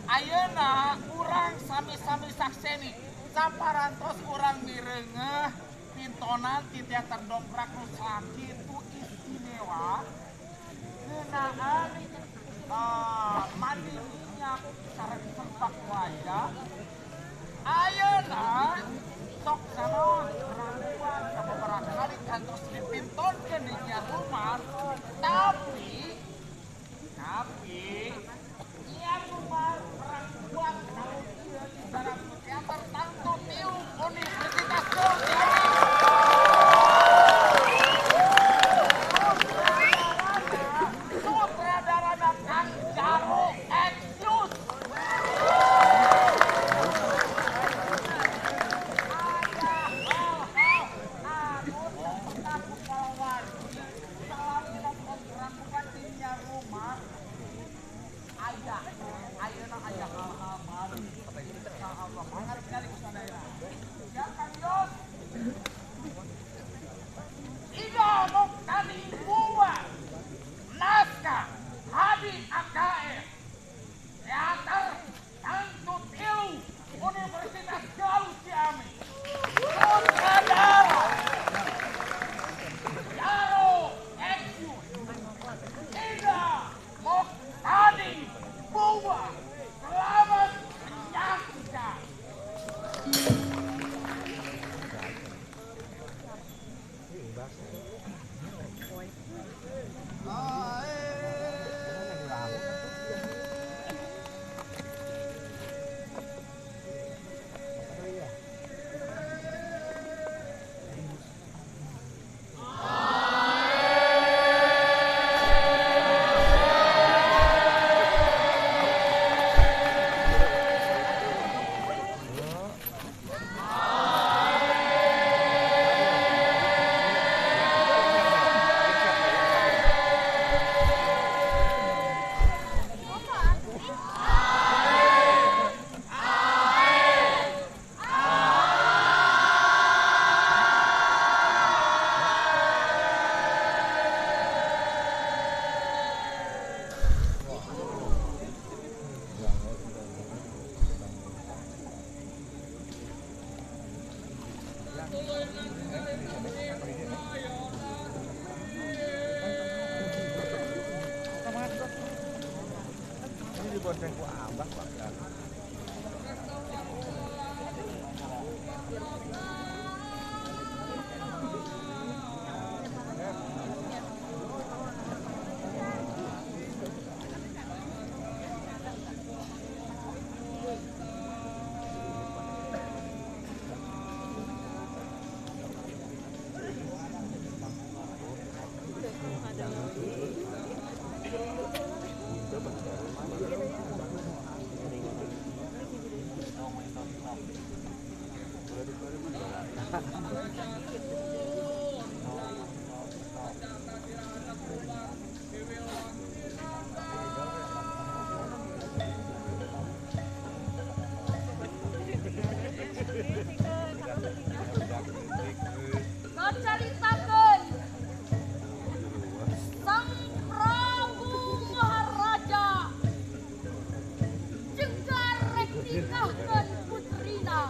Ayeuna urang sami-sami sakseni saparantos urang mireungeuh pintonan ti teater dongkrak nu sakitu istimewa ngeunaan mandi minyak sareng serpak wajah. Ayeuna sok sanaon perempuan sababaraha kali kantos dipintonkeun di Nyarumar, tapi Nyarumar perempuan kalau ieu di dalam teater tangtu tiung Universitas Galuh. Sutradarana Kang Jaro Exius. Ini dibonceng ku abah Pak. Ngacaritakeun Sang Prabu Maharaja jeung garek nikahkeun putrina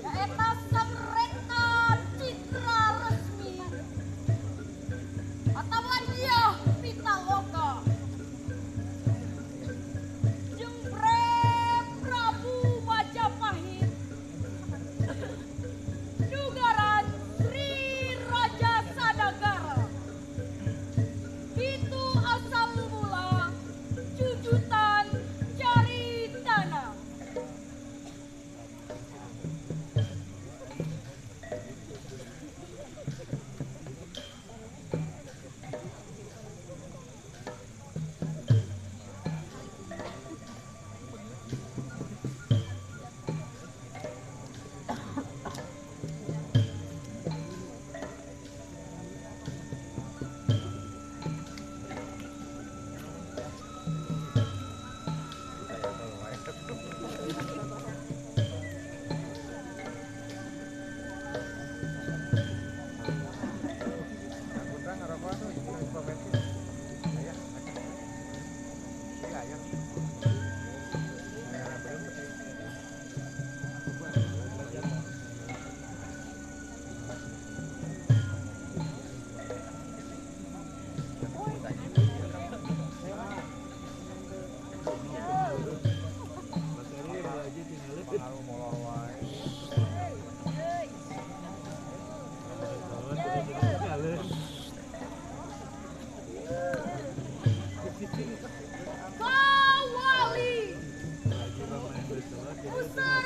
yaeta Sang Reta Citra Resmi atawa Dyah Pitaloka jeung Prabu Majapahit Nugaran Sri Raja Sadagara. Itu asal mula jujutan caritana.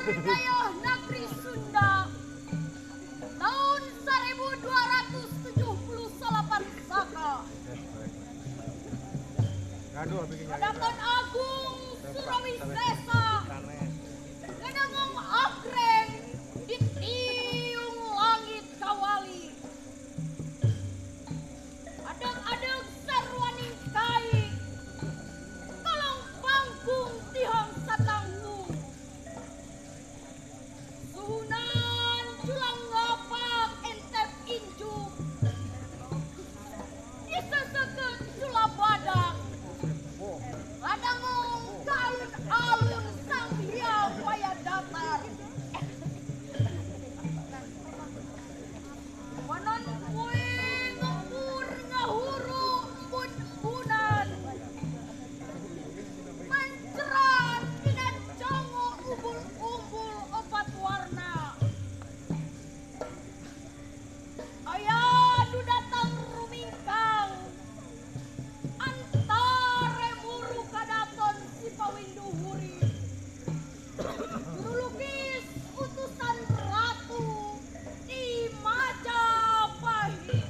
Dayah Negeri Sunda tahun 1278 Saka. Kadaton Agung Surawisesa Ngadangong Agreng di tiung langit kawali. Adeg-adeg sarwaning kai kolong panggung tihang satanggung. Suhunan culang ngapak entep injuk diseseket cula badak. Ngadangong alun-alun sang hyang waya datar. Wanon kue ngempur ngahuru embun-embunan. Mencerat dina jongo umbul-umbul opat warna. Aya nu datang rumingkang antare muru kadaton si pawinduhuri. Juru lukis utusan ratu di Majapahit.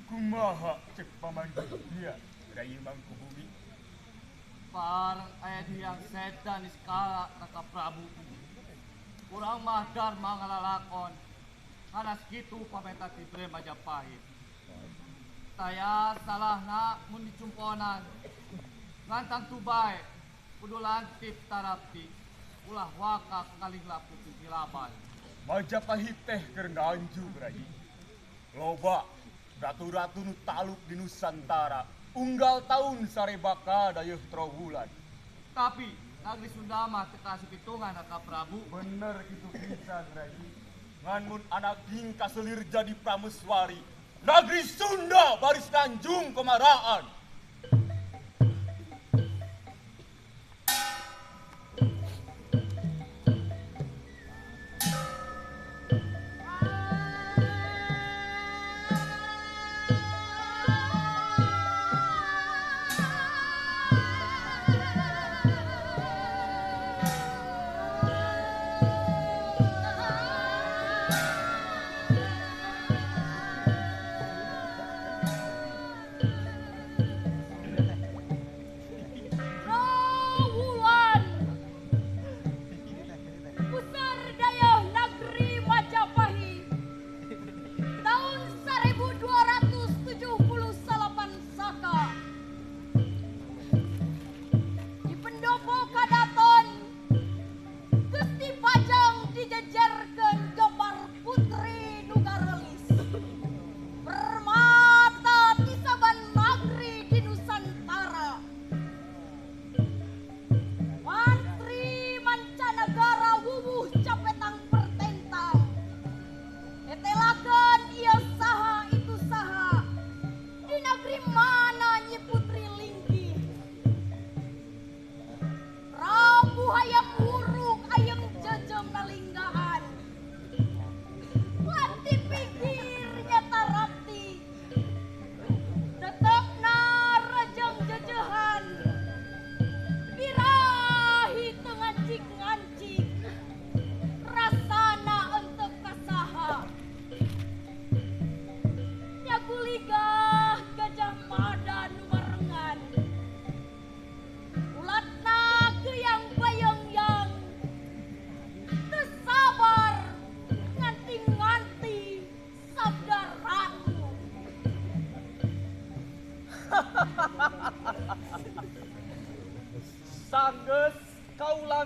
Kumaha cek pamanggih dia Rai Mangkubumi. Parang aya di yang setan niskala Raka Prabu. Urang mah dharma ngalalakon. Hanas kitu pamenta tibre Majapahit. Taya salahna mun dicumponan. Ngantang tubae kudu lantip tarapti. Ulah waka kaling lapu pilaban. Majapahit teh keur nganjuk Rai. Loba ratu-ratu nu taluk di Nusantara. Unggal taun sarebaka dayeuh trawulan. Tapi nagri Sunda mah teu kasih pitungan Raka Prabu. Bener kitu pisan Rai. Ngan mun anak king kaselir jadi prameswari. Nagri Sunda baris Tanjung kemaraan. Ah!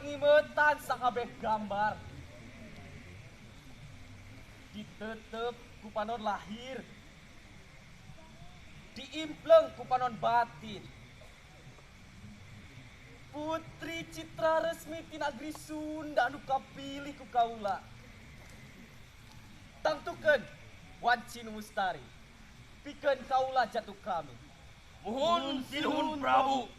Pengimetan sakabeh gambar. Ditetep ku panon lahir. Diimpleng ku panon batin. Putri Citra Resmi ti Nagri Sunda anu kapilih ku kaula. Tangtukeun wanci nu mustari. Pikeun kaula jatuh kami. Muhun sinuhun Prabu.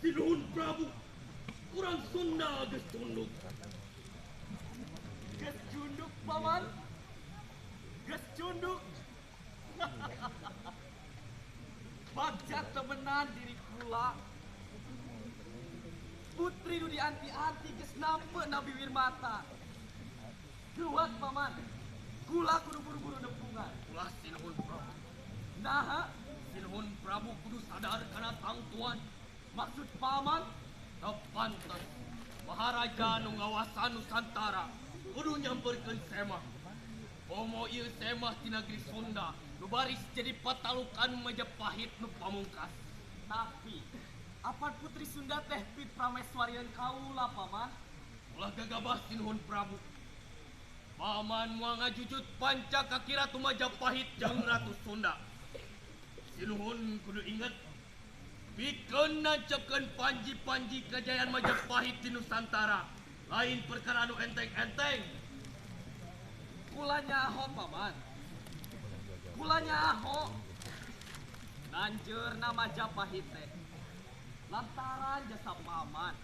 Sinuhun Prabu, urang Sunda geus tunduk. Geus tunduk paman. Geus tunduk. Bagja temenan diri kula. Putri nu dianti-anti geus nampe na bibir mata. Geuwat paman. Kula kudu buru-buru nepungan. Ulah sinuhun Prabu. Naha, Sinuhun Prabu kudu sadar kana tangtuan. Maksud paman? Teu pantes Maharaja nu ngawasan Nusantara kudu nyamperkeun semah. Komo ieu semah ti negeri Sunda nu baris jadi patalukan Majapahit nu pamungkas. Tapi Apan Putri Sunda teh pit prameswarian kaula paman. Ulah gagabah sinuhun Prabu. Paman moal ngajujut panca kaki Ratu Majapahit jeung Ratu Sunda. Sinuhun kudu inget pikeun nancepkeun panji-panji kajayaan Majapahit di Nusantara. Lain perkara anu enteng-enteng. Kula nyaho paman. Kula nyaho. Nanjeurna Majapahit teh lantaran jasa paman.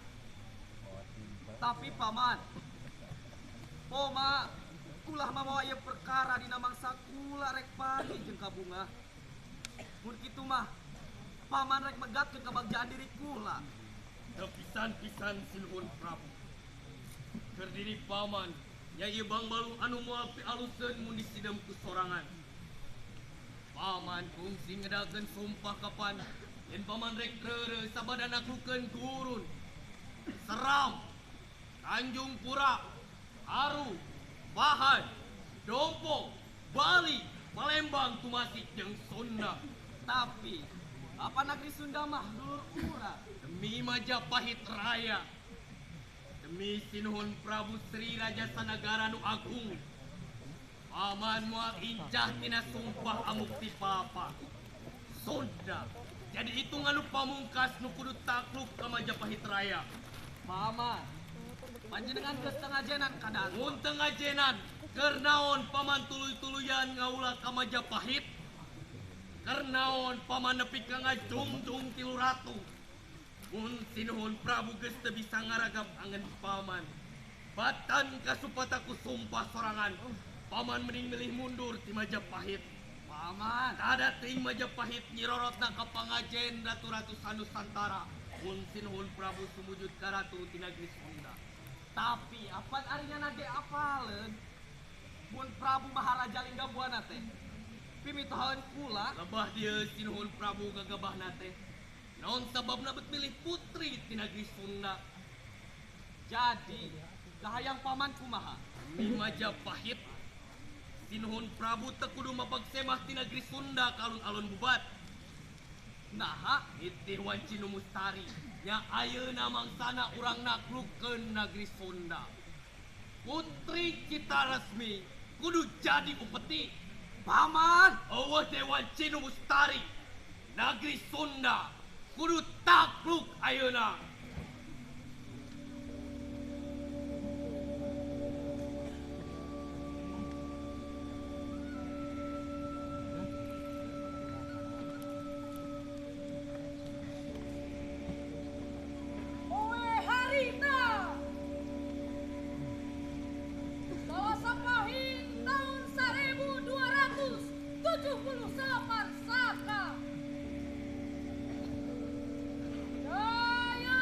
Tapi paman, poma kulah mamawa ieu perkara dina mangsa kula rek pagi jeung kabunga. Mun kitu mah paman rek megatkeun kabagjaan diri kula. Teu pisan-pisan sinuhun Prabu. Keur diri paman nya ieu bangbalu anu moal pialuseun mun disidem ku sorangan. Paman kungsi ngedakeun sumpah kapan yen paman rek reureuh sabada naklukeun gurun, Seram, Tanjung Pura, Aru, Bahan, Dompo, Bali, Palembang, Tumasik jeung Sunda. Tapi apa negeri Sunda mah dulur urang? Demi Majapahit Raya, demi Sinuhun Prabu Sri Raja Sanagara nu agung, paman moal incah tina sumpah amukti papa. Sunda jadi hitungan nu pamungkas nu kudu takluk ka Majapahit Raya. Paman, panjenengan geus teu ngajenan ka Mun teu ngajenan, keur naon paman tuluy-tuluyan ngaula ka Majapahit? Keur naon paman nepi ka ngajungjung tilu ratu? Mun sinuhun Prabu geus teu bisa ngaragap angen paman. Batan kasupataku sumpah sorangan, paman mending milih mundur ti Majapahit. Paman, ada ting Majapahit nyirorotna ka pangajen ratu-ratu sanusantara. Mun sinuhun Prabu sumujud ka ratu ti nagri Sunda. Tapi apan ari nya nage apaleun? Mun Prabu Maharaja Linggabuana teh pimitohaeun kula. Lebah dieu sinuhun Prabu gagabahna teh. Naon sababna bet milih putri ti nagri Sunda? Jadi kahayang paman kumaha? Demi Majapahit sinuhun Prabu teu kudu mapag semah ti nagri Sunda ka alun-alun bubat. Naha nitih wanci nu mustari nya ayeuna mangsana urang naklukkeun nagri Sunda. Putri Cita Resmi kudu jadi upeti. Paman, eueuh teh wanci nu mustari. Nagri Sunda kudu takluk ayeuna. Saka. Jaya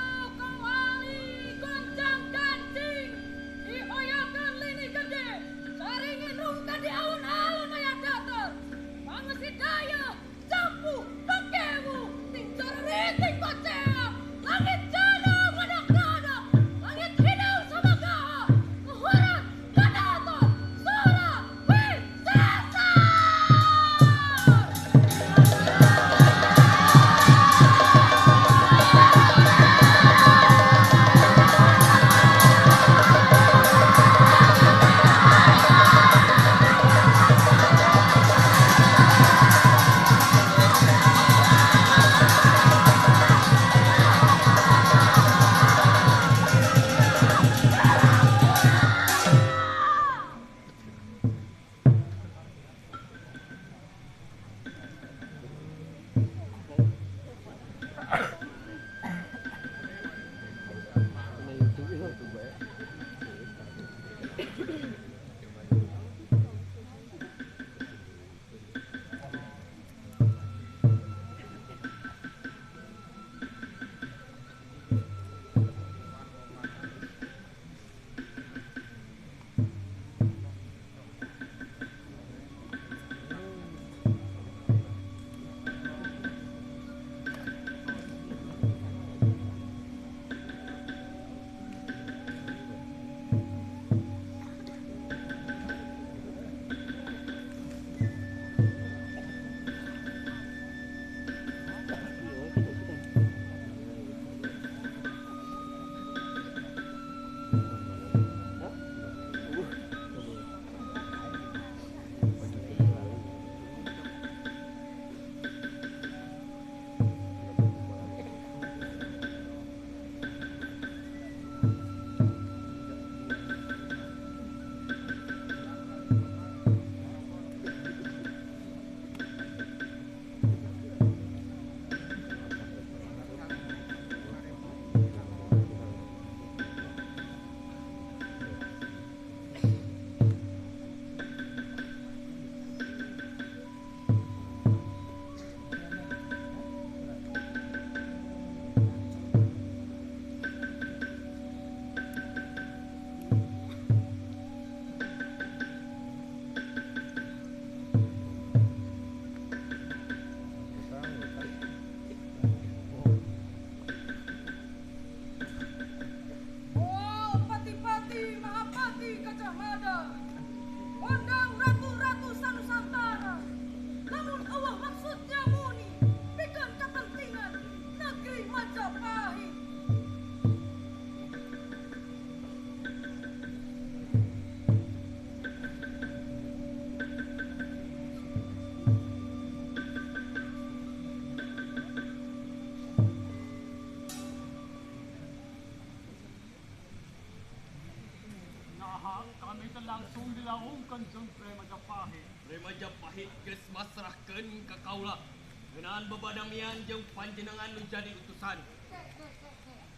langsung dilaungkeun jeung Bre Majapahit. Bre Majapahit geus masrahkeun ka kaula ngeunaan babadamian jeung panjenengan nu jadi utusan. Ke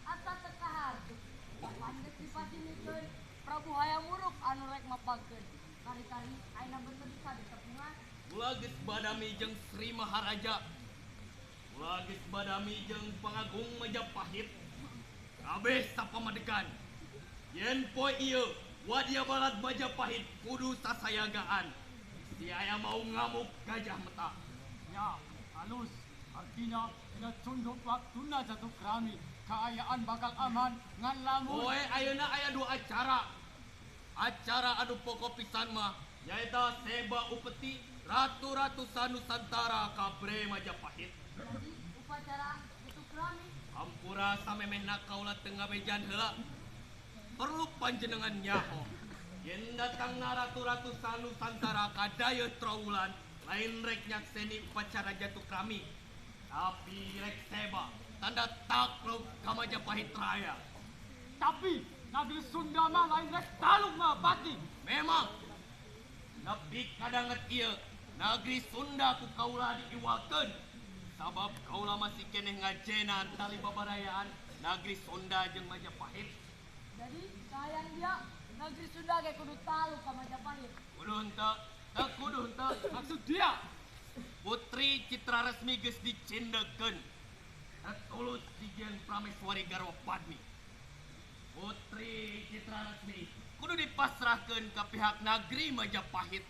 asa teu kaharti. Paman geus dipasinikeun Prabu Hayam Wuruk anu rek mapagkeun. Kari-kari ayeuna bener bisa ditepungan. Kula geus badami jeung Sri Maharaja. Kula geus badami jeung Pangagung Majapahit. Kabeh sapamadegan. Yen poe ieu Wadya Balat Majapahit kudu sasayagaan. Si aya mau ngamuk Gajah Meta. Ya, halus. Artinya dina cunduk waktuna jatuh kerami. Kaayaan bakal aman ngan lamun. Poe ayeuna aya dua acara. Acara anu pokok pisan mah nyaeta seba upeti ratu-ratu sanusantara ka Bre Majapahit. Jadi upacara jatuh kerami. Hampura samemehna kaula teu ngabejan heula. Perlu panjenengan nyaho. Yen datangna ratu-ratu sanusantara ka Dayeuh Trawulan lain rek nyakseni upacara jatuh krami, tapi rek seba tanda takluk ka Majapahit Raya. Tapi Negeri Sunda mah lain rek taluk mah pati. Memang nepi kadanget ieu Negeri Sunda ku kaula diiwakeun. Sabab kaula masih keneh ngajenan tali babarayaan Negeri Sunda jeung Majapahit. Jadi sayang dia Negeri Sunda ge kudu taluk ka Majapahit. Kudu henteu, teu kudu henteu. Maksud dia Putri Citra Resmi geus dicindekeun. Tetulus dijieun Prameswari Garwa Padmi. Putri Citra Resmi kudu dipasrahkeun ka pihak Negeri Majapahit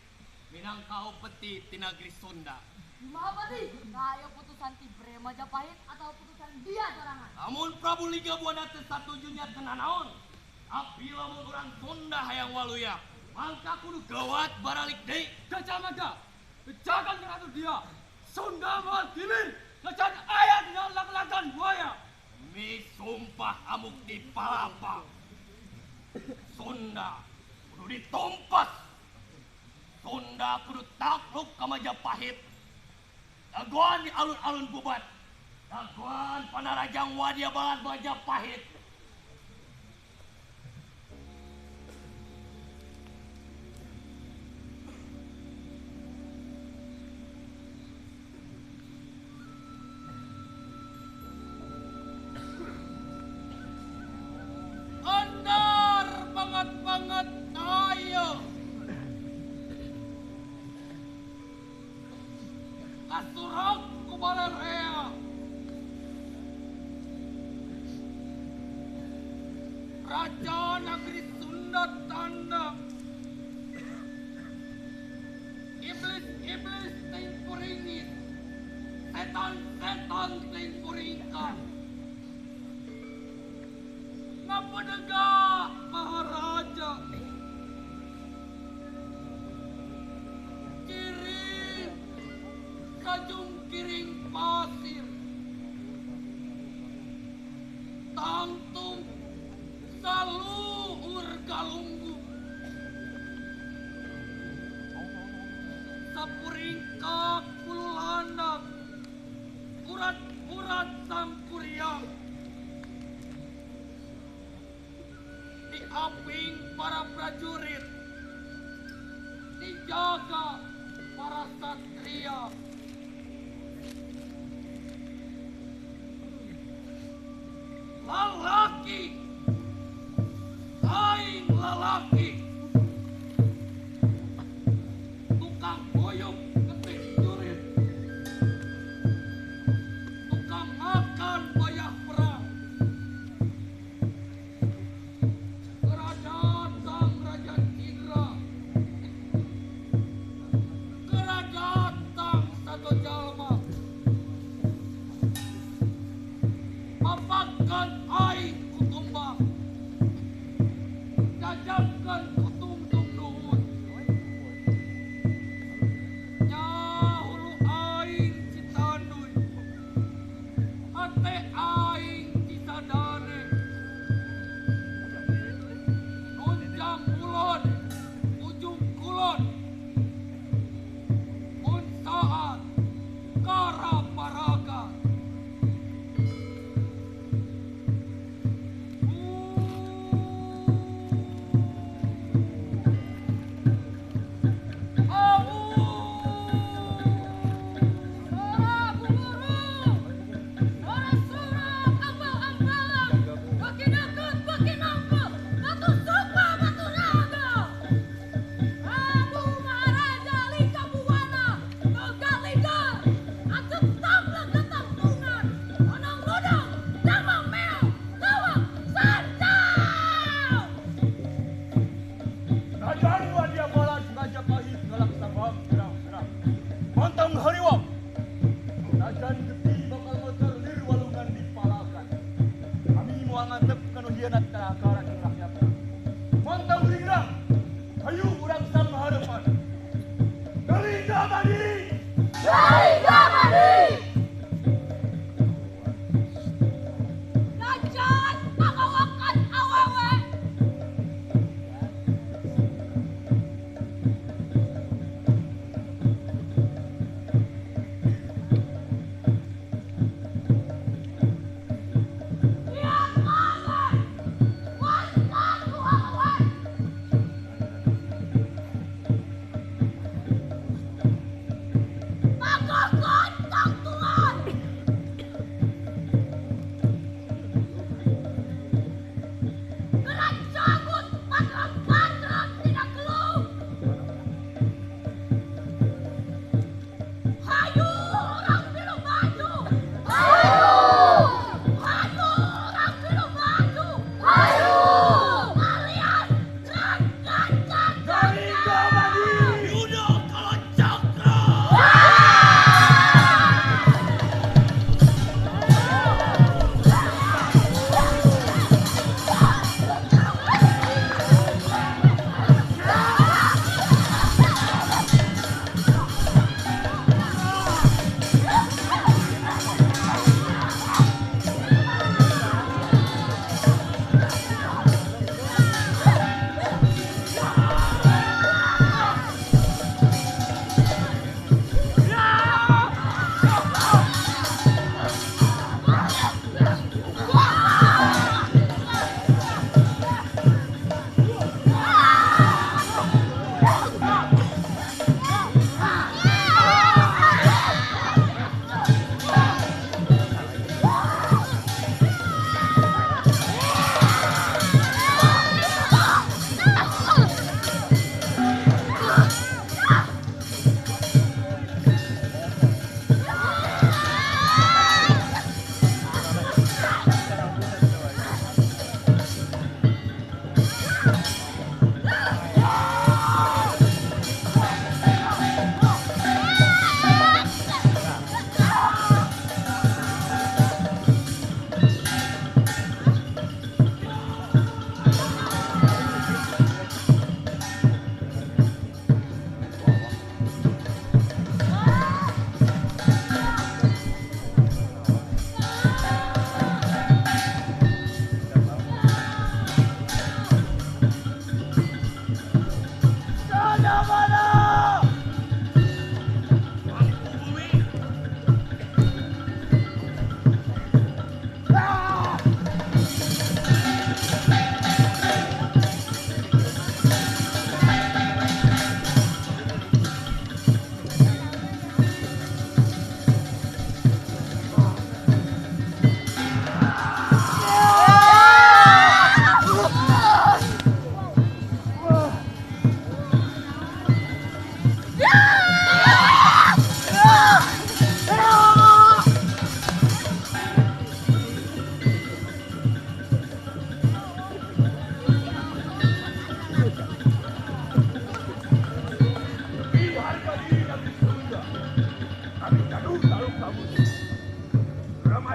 minangka upeti ti Negeri Sunda. Kumaha pati? Kayo putusan ti Bre Majapahit atau putusan dia sorangan? Lamun Prabu Lingga Buana teu satuju nya teu nanaon. Tapi lamun urang Sunda hayang waluya, mangka kudu gawat baralik deui. Gajah Mada, bejakan ratu dia. Sunda moal gilir, najan aya dina lak-lakan buaya. Mi sumpah amuk di palapa. Sunda kudu ditumpas. Sunda kudu takluk ka Majapahit. Dagoan di alun-alun Bubat. Dagoan panarajang Wadya Balat Majapahit. Andar banget-banget ayo. Kasurok ku balarea. Raja Negeri Sunda tanda. Iblis-iblis ting puringit. Setan-setan ting puringkan. Ngapadegak Maharaja. Kiring kajung kiring pasir. Tangtung saluhur galunggu. Sapuringkak bulu landak. Urat-urat sangkuriang. Diaping para prajurit, dijaga para satria. Lalaki, aing lalaki, tukang boyok ketik jurit, tukang makan bayah perang. Keradatan Raja Cidra, keradatan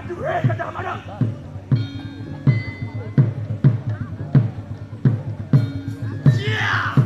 Prajurit Gajah Mada. Yeah!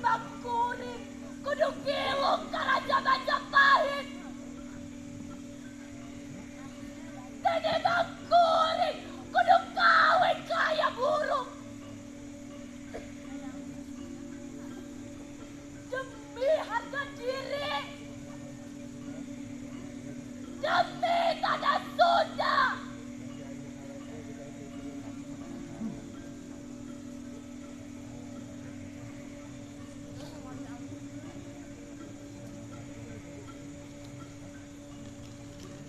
Tinimbang kuring kudu kilung ka Raja Majapahit. Tinimbang kuring kudu kawin kaya buruk. Demi harga diri, demi tanah Sunda.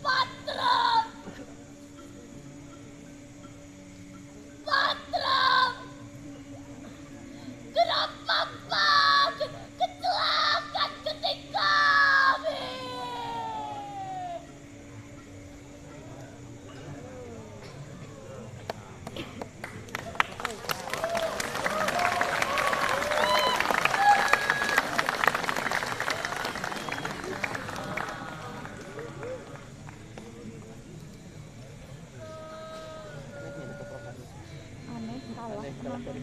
Patrem, patrem, kenapa makin kecelakaan ketika kami? Aneh kalah Aneh kalah dari